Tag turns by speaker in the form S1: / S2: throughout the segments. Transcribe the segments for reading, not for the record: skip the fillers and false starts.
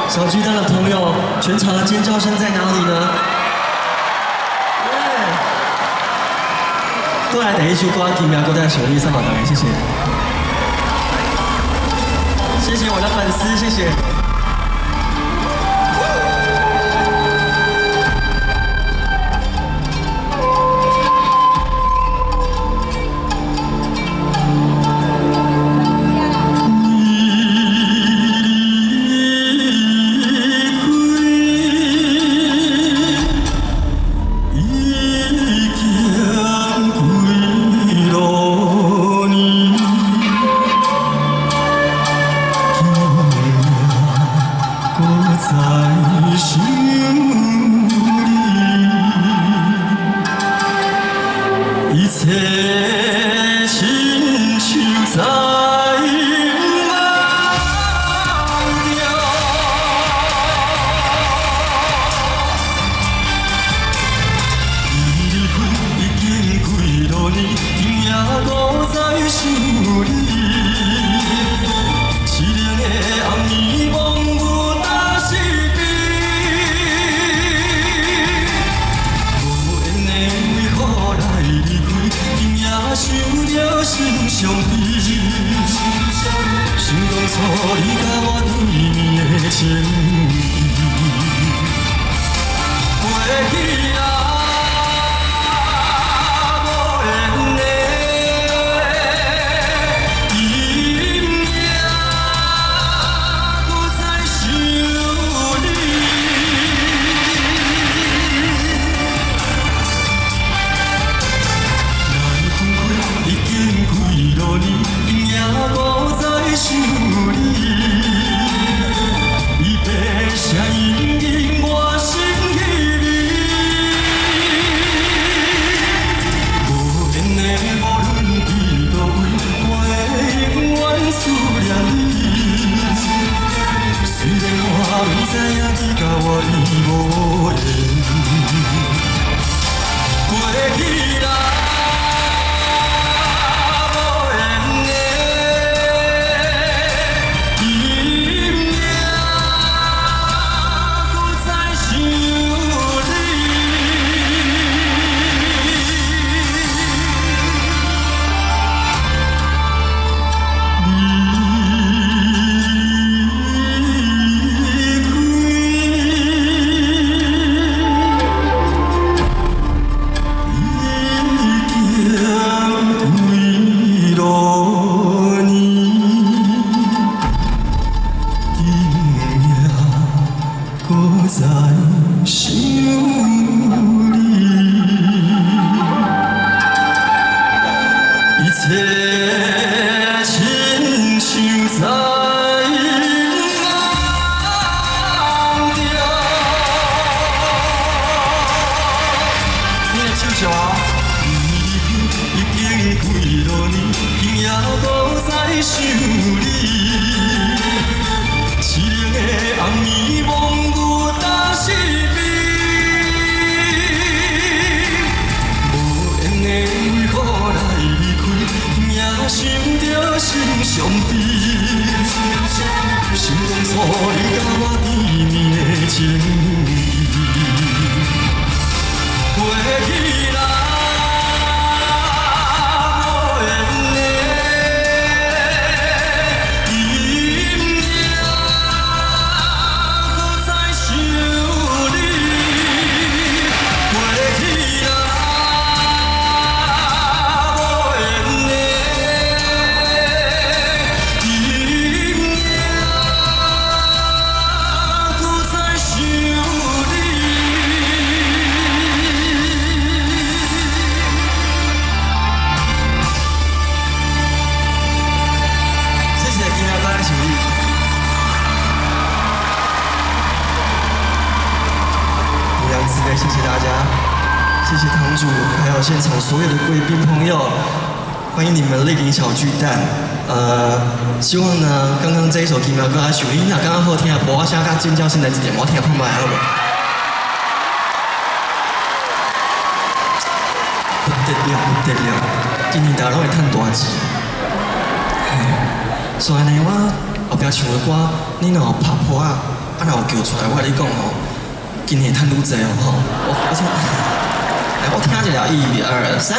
S1: 小巨蛋的朋友，全場的尖叫聲在哪裡呢？耶！過來第一首歌，今夜閣再想你，送予大家，謝謝。謝謝我的粉絲，謝謝。謝謝大家，謝謝堂主，還有現場所有的貴賓朋友，歡迎你們蒞臨小巨蛋。希望呢，剛剛這一首《今夜閣再想你》，若剛剛好聽，無我聲佮尖叫聲來一點，我聽看覓好無？不得了，不得了，今年大家攏會趁大錢。所以呢，我後壁唱的歌，你若有拍噗仔，啊，若有叫出來，我共你講吼，今年趁愈濟哦吼。我我聽，來我聽一下，一二三。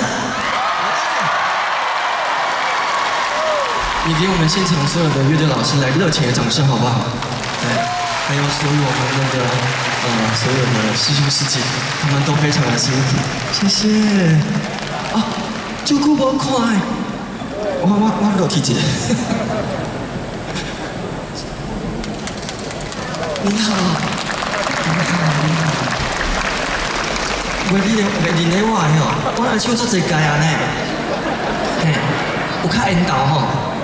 S1: 你給我們現場所有的樂隊老師來熱情的掌聲，好不好？對，還有所有我們那個所有的師兄師姐，他們都非常的辛苦，謝謝。啊，這久無看，我落去一下。你好，你好，你好。袂記得袂認得我的吼，我來唱足濟屆啊呢。嘿，有較緣投吼，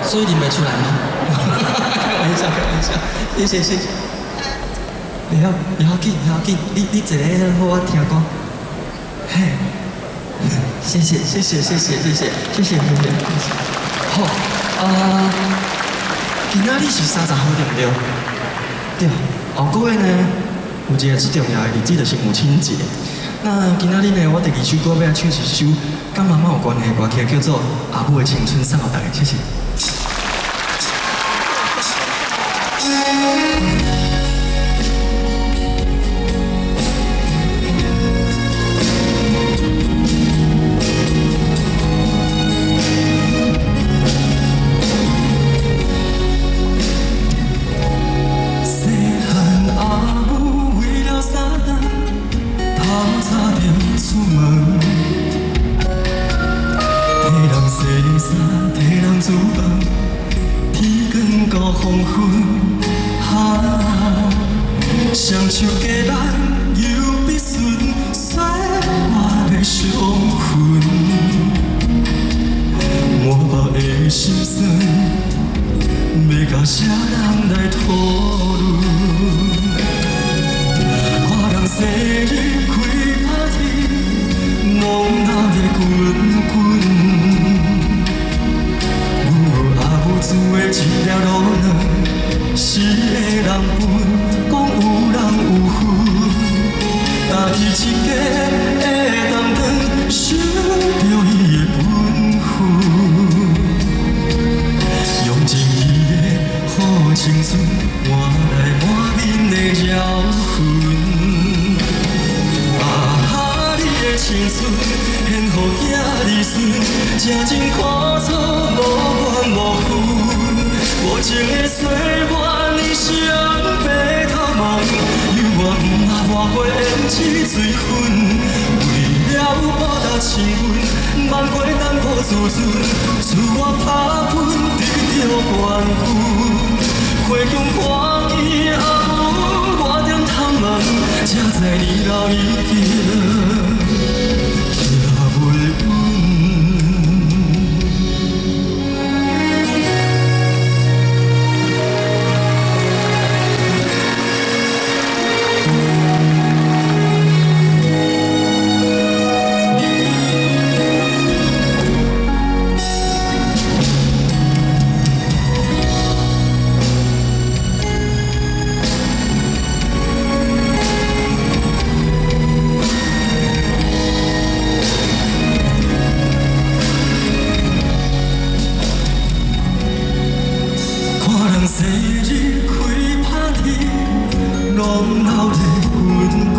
S1: 所以認袂出來嗎？開玩笑，開玩笑，謝謝謝謝。袂要袂要緊，袂要緊，你坐咧好我聽歌。嘿，謝謝謝謝謝謝謝謝謝謝謝謝。好，啊，今仔日是30號對毋對？對，後個月呢，有一個最重要的日子就是母親節。那今仔日呢，我第二首歌欲來唱一首佮媽媽有關係的歌曲，叫做《阿母的青春》，送予大家，謝謝。雙手加挽又筆順，歲月的傷痕，滿腹的心酸，欲共啥人來討論？看人生日開 party，攏鬧熱滾滾。阮阿母煮的一粒卤卵，四个人分，講有人有份。担起一家的擔當，受著伊的本分，用盡伊的好青春，換來滿面的澆痕。啊哈，你的青春献予囝兒孫，吃盡苦楚無怨無恨。無情的歲月，你雙白頭毛，猶原毋捌抹過胭脂水痕。為了報答親恩，萬過淡薄自尊，自我拍拼得著冠軍。回鄉看見阿母偌點頭毛，才知年老已經徛袂穩。生日開 party，攏鬧熱滾滾。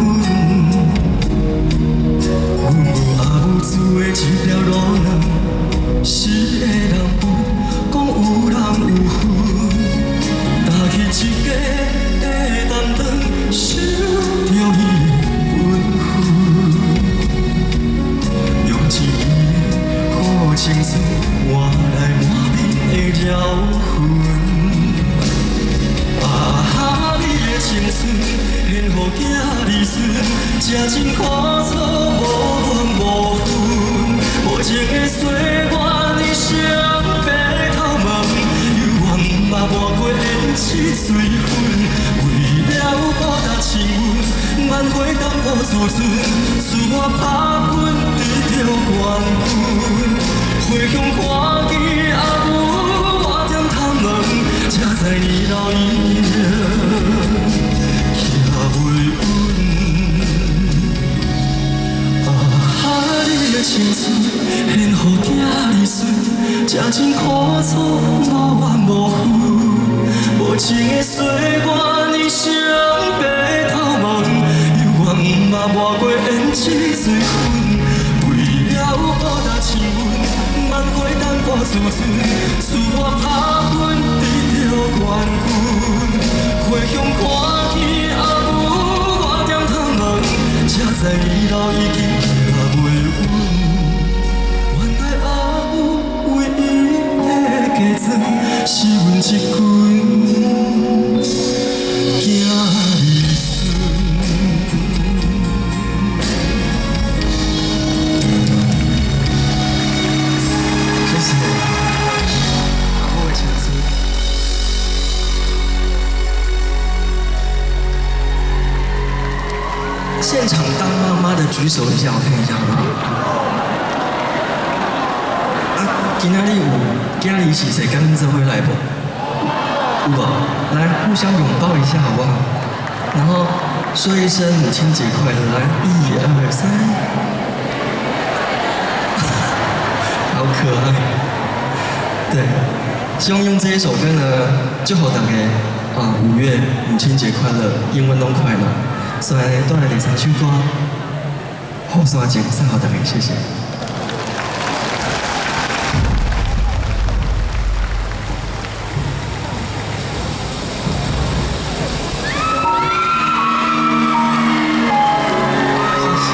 S1: 阮母阿母煮的一粒滷卵，四個人分，講有人有份。擔起一家的擔當，受著伊的本分，用一伊的好青春，換來滿面的澆痕。啊哈！你的青春献予囝兒孫，吃盡苦楚無怨無恨。無情的歲月，你雙白頭毛，猶原毋捌抹過胭脂水痕。為了報答親恩，萬過淡薄自尊，自我拍拼得著冠軍。回鄉看見阿母偌點頭毛，才知年老已經徛袂穩。啊哈！你的青春献予囝兒孫，吃盡苦楚無怨無恨。無情的歲月，你雙尊，自我拍分得著冠军。回乡看见阿母，我点头问，才知伊老已经徛袂稳。原来阿母唯一的嫁妆是阮这群囝儿孙。谢谢，阿母的青春。现场当妈妈的举手一下，我看一下好不好？啊，今仔日有囝兒是誰跟恁做伙來無？有無？來，互相擁抱一下好不好？然後說一聲母親節快樂，來，一二三，好可愛。對，希望用這一首歌呢，祝福大家啊，5月母親節快樂，英文攏快樂。所以帶來第三首歌，《雨傘情》送予大家，謝謝。謝謝。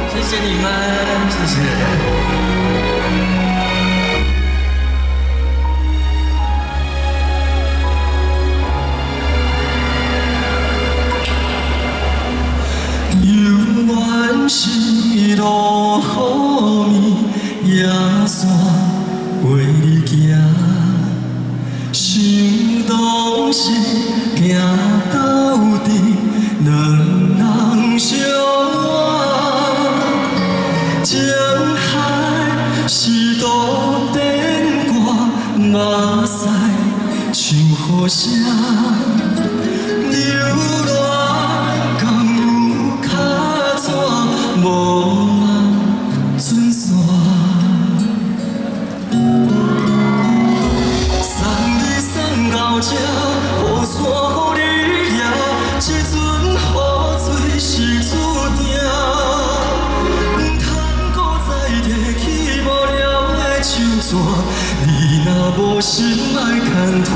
S1: 謝謝你們，謝謝。猶原是落雨暝，野山陪你行，想當時行斗陣，兩人相偎。情海是渡邊歌，目屎像雨声，流連敢有卡紙無梦准线。送你送到這，雨傘予你拿，這陣雨水是注定。毋通閣再提起無聊的手纸，你若無心莫牽拖。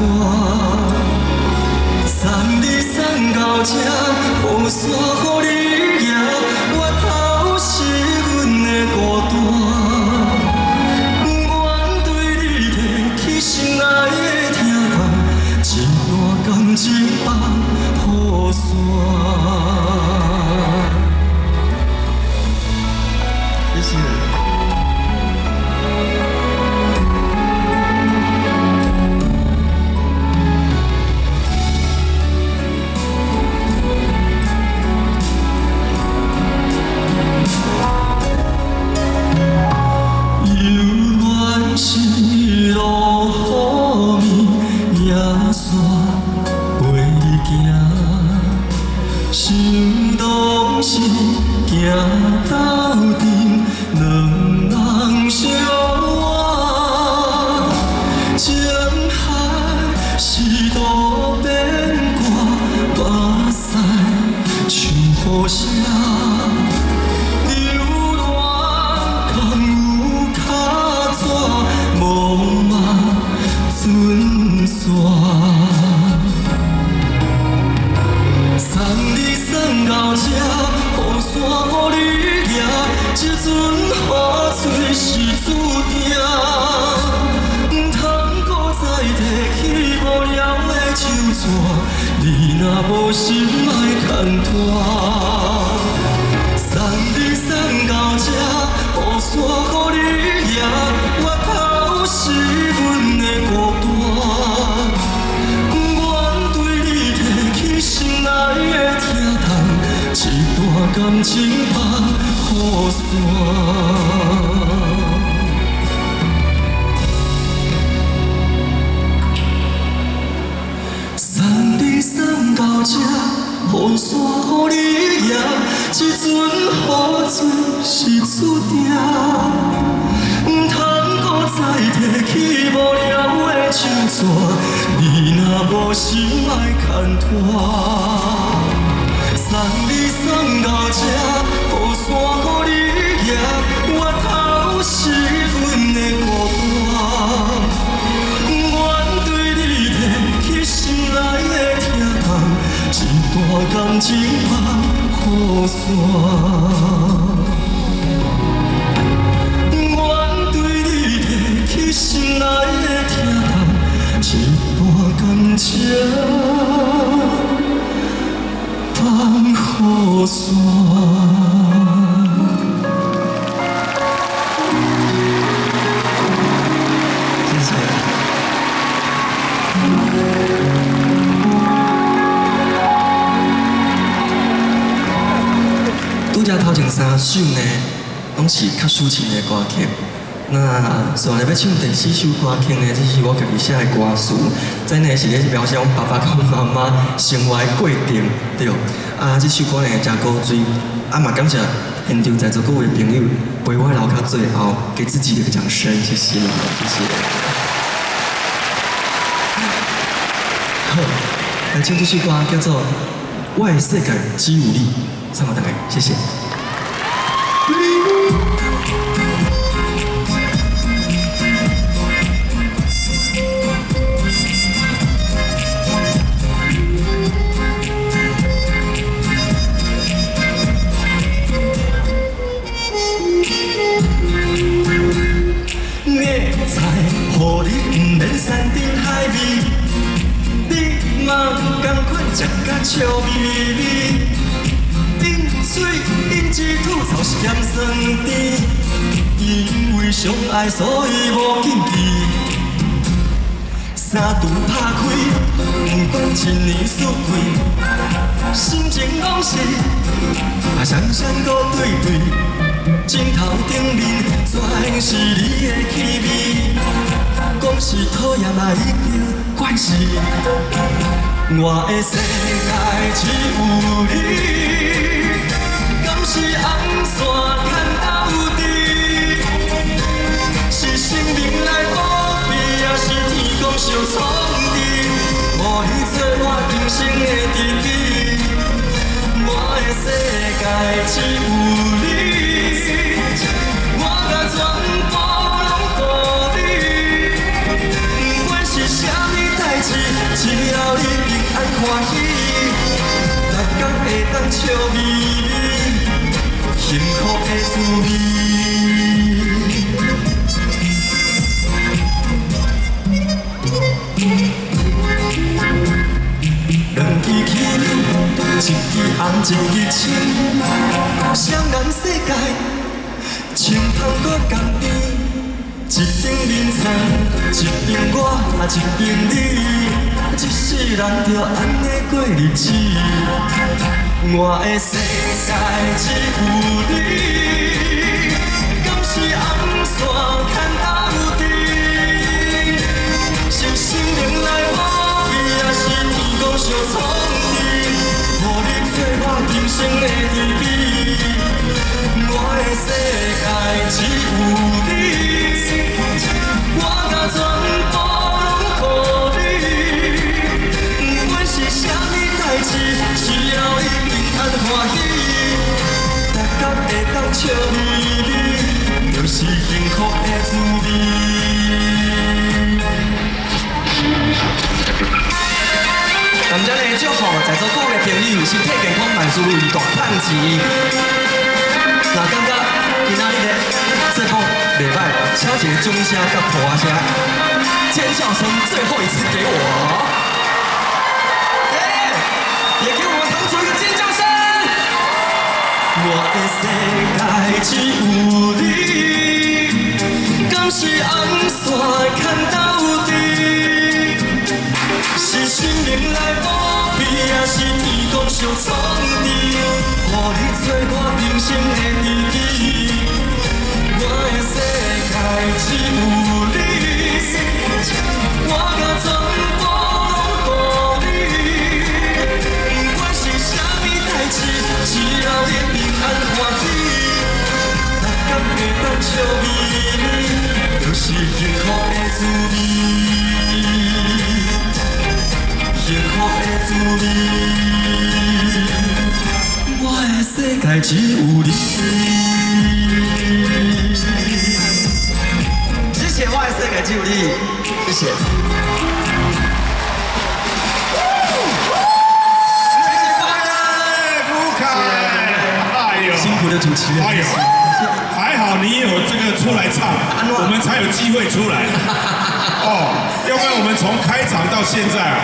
S1: 送你送到這，雨傘予你拿，源頭是阮的孤單。愿對你提起心內的疼痛，這段感情放雨傘。謝謝。猶原是落雨暝，野山陪你行，想當時行斗陣，兩人相偎。情海是渡邊歌，目屎像雨聲。流連敢有卡紙，無夢准线。送你送到這，雨傘予你拿，這陣雨水是注定。毋通閣再提起無聊的手紙，你若無心莫牽拖。送你送到這，雨傘予你拿，源頭是阮的孤單。愿對你提起心內的疼痛，這段感情放雨傘。送你送到這，雨傘予你拿，這陣雨水是注定。毋通閣再提起無聊的唱煞，你若無心愛牽拖，送你送到這，雨傘予你舉，源頭是阮的孤單。願對你提起心內的疼痛，這段感情放予散。願對你提起心內的疼痛，這段感情放予散。謝謝。拄才頭前三首呢，攏是較抒情的歌曲。那紲來欲唱第四首歌曲呢，這是我家己寫的歌詞，這呢是咧描寫阮爸爸佮阮媽媽生活的過程，對。啊，這首歌呢誠古錐，啊嘛感謝現場在座各位朋友陪我留到最後，給自己一個掌聲，謝謝，謝謝。好，來唱這首歌叫做《我的世界只有你》，送予大家，謝謝。野菜予你毋免山珍海味，你嘛仝款食甲笑眯眯。飲水飲舌吐槽是鹹酸甜，因為相愛所以無禁忌。三頓拍開，不管一年四季，心情攏是啊雙雙閣對對。枕頭頂面全是你的氣味，講是討厭嘛已經慣勢。我的世界只有你，敢是紅線牽鬥陣？是生命來保庇，抑是天公相創治？予你做我今生的知己，我的世界只有你，我共全部攏予你。不管是啥物代誌，只要你平安歡喜，逐工會當笑眯眯，幸福的滋味。兩支起面，一支紅，一支青，雙人世界，清芳閣甘甜。一張眠床，一邊我，一邊你，一世人就按呢過日子。我的世界只有你，敢是紅線牽鬥陣？是生命來保庇，抑是天公相創治？予你做我今生的知己，我的世界只有你，我共全部攏予你。不管是啥物代誌，只要你平安歡喜，逐工會當笑眯眯，就是幸福的滋味。感謝呢，祝福在座各位朋友身體健康，萬事如意，大趁錢。若感覺今仔日的節目袂䆀，請一個掌聲佮噗仔聲，尖叫聲最後一次給我。也給我們堂主一個尖叫聲。我的世界只有你，敢是紅線牽鬥陣？是生命來保庇，抑是天公相創治？予你做我今生的知己，我的世界只有你，我共全部攏予你。不管是啥物代誌，只要你平安歡喜，逐工會當笑眯眯，就是幸福的滋味。滋味。我的世界只有你。謝謝，我的世界只有你，謝謝。謝謝大家，
S2: 富凱，哎呦，
S1: 辛苦的主持人。
S2: 哎呦，還好你有這個出來唱，我們才有機會出來。哦，要不然我們從開場到現在啊，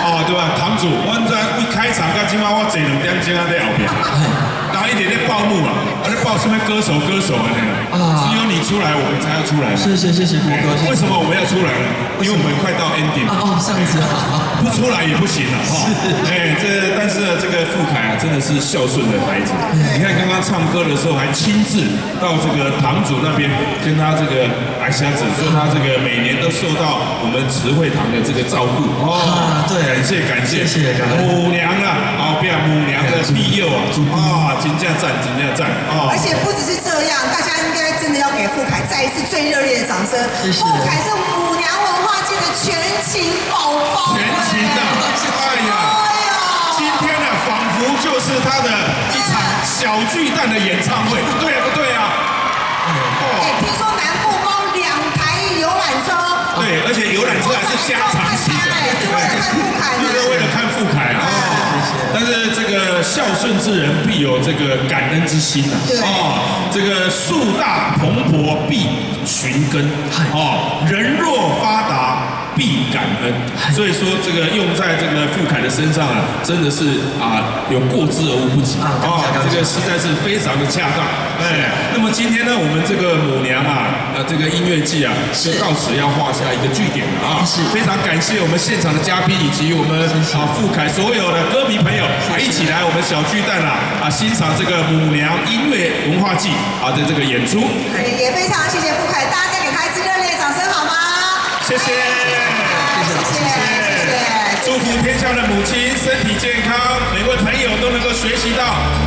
S2: 哦，對吧？堂主，我在一開場到這馬我坐2點鐘啊在後邊，然後一點在報幕啊，啊在報什麼歌手歌手啊那個，只有你出來，我們才要出來。
S1: 謝謝謝謝郭哥。
S2: 為什麼我們要出來呢？因為我們快到 ending
S1: 哦，上次
S2: 不出來也不行了哈。哎，這但是呢，這個富凱啊，真的是孝順的孩子。你看剛剛唱歌的時候，還親自到這個堂主那邊跟他這個阿瞎子說，他這個每年都受到我們慈惠堂的這個照顧哦。
S1: 對，
S2: 感謝感謝，
S1: 謝謝感恩
S2: 母娘啊，後壁母娘的庇佑啊，啊，真正讚，真正讚哦。
S3: 而且不只是這樣，大家應該真的要給富凱再一次最熱烈的掌聲。
S1: 謝謝。
S3: 富凱是母娘文化祭的全勤寶寶，
S2: 全勤的，哎呀，今天呢，仿佛就是他的一場小巨蛋的演唱會，對不對啊？
S3: 哎，聽說南部包兩台遊覽車，
S2: 對，而且遊覽車還是加長型的，
S3: 就為了看富凱，
S2: 就是為了看富凱啊。但是這個孝順之人必有這個感恩之心吶。哦，這個樹大蓬勃必尋根，哦，人若發達必感恩。所以說這個用在這個富凱的身上啊，真的是啊有過之而無不及
S1: 啊！
S2: 這個實在是非常的恰當。哎，那麼今天呢，我們這個母娘啊，這個音樂祭啊，就到此要畫下一個句點了啊。
S1: 是，
S2: 非常感謝我們現場的嘉賓以及我們啊富凱所有的歌迷朋友啊，一起來我們小巨蛋啊啊欣賞這個母娘音樂文化祭啊的這個演出。
S3: 也非常謝謝富凱，大家再給他一次熱烈掌聲好嗎？
S2: 謝謝，
S3: 謝謝，謝謝。
S2: 祝福天下的母親身體健康，每位朋友都能夠學習到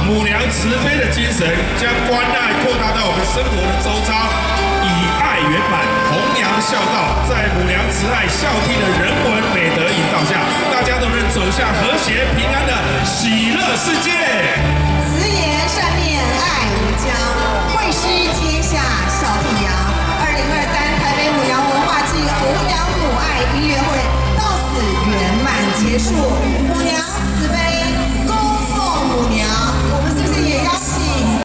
S2: 母娘慈悲的精神，將關愛擴大到我們生活的周遭，以愛圓滿，弘揚孝道，在母娘慈愛孝悌的人文美德引導下，大家都能走向和諧平安的喜樂世界。